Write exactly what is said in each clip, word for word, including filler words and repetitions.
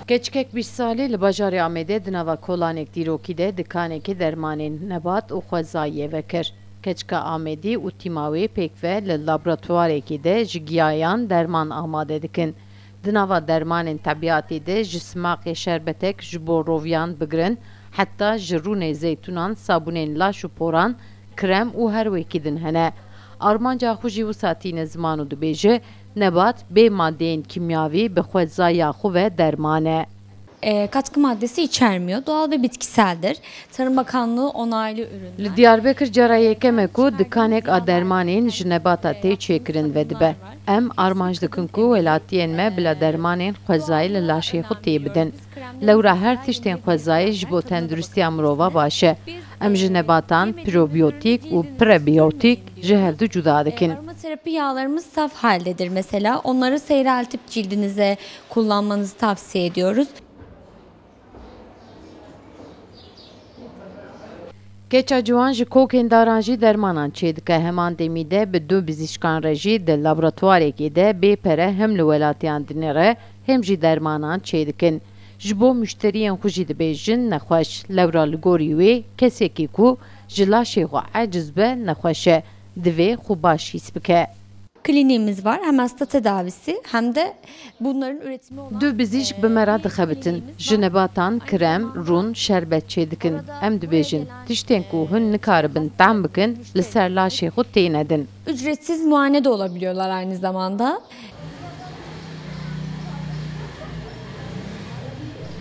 Keçikek bîst salî li bajarê Amedê di nava kolanêk dîrokî de dikanekî dermanên nebat û xwezayiyê vekir. Keçika Amedî û tîma wê pêk ve li laboratuwarekê de ji giyayan derman amade dikin. Di nava dermanên tebîatê de ji simaqê şerbetek ji bo roviyan bigirin, heta ji rûnê zeytûnan sabûnên laş û poran, krem û her wekî din hene. Armanca xwe jî wisa tîne ziman û dibêje, nebat bê madeyên kîmyavî bi xwezaya xwe ve derman e. E, katkı maddesi içermiyor. Doğal ve bitkiseldir. Tarım Bakanlığı onaylı ürünler. Li Diyarbekir cara yekem e ku dikanek a dermanên ji nebata tê çêkirin vedibe. Em armanc dikin ku welatiyên me bila dermanên xwezayî li laşê xwe tê bidin. Lewra her tiştên xwezayî ji bo tenduristiya mirova baş e. Em ji nebatan probiyotik û prebiyotîk ji hevdu cuda dikin. Aromaterapi yağlarımız saf haldedir mesela. Onları seyreltip cildinize kullanmanızı tavsiye ediyoruz. Keça ciwan ji kokên daran jî dermanan çêdike. Heman demî de bi du bizîşkan re jî di laboratuwarekê de bê pere hem li welatiyan dinêre hem jî dermanan çêdikin. Ji bo muşteriyên xwe jî dibêjin nexweş. Lewra li gorî wê kesekî ku ji laşê xwe eciz be nexweş e. Divê xwe baş hîs bike. Kliniğimiz var. Hem hasta tedavisi hem de bunların üretimi olan, Du bizîşk bi me re dixebitin. Ji nebatan krem, rûn, şerbet çêdikin. Em dibêjin, tiştên ku hûn nikaribin tehm bikin, li ser laşê xwe tênedin. Ücretsiz muayene de olabiliyorlar aynı zamanda.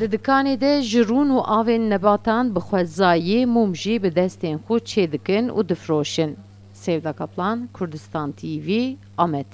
Di dikanê de ji rûn û avên nebatan bi xwezayê mûm jî bi destên xwe çêdikin û difiroşin. Sevda Kaplan, Kurdistan T V, Amed.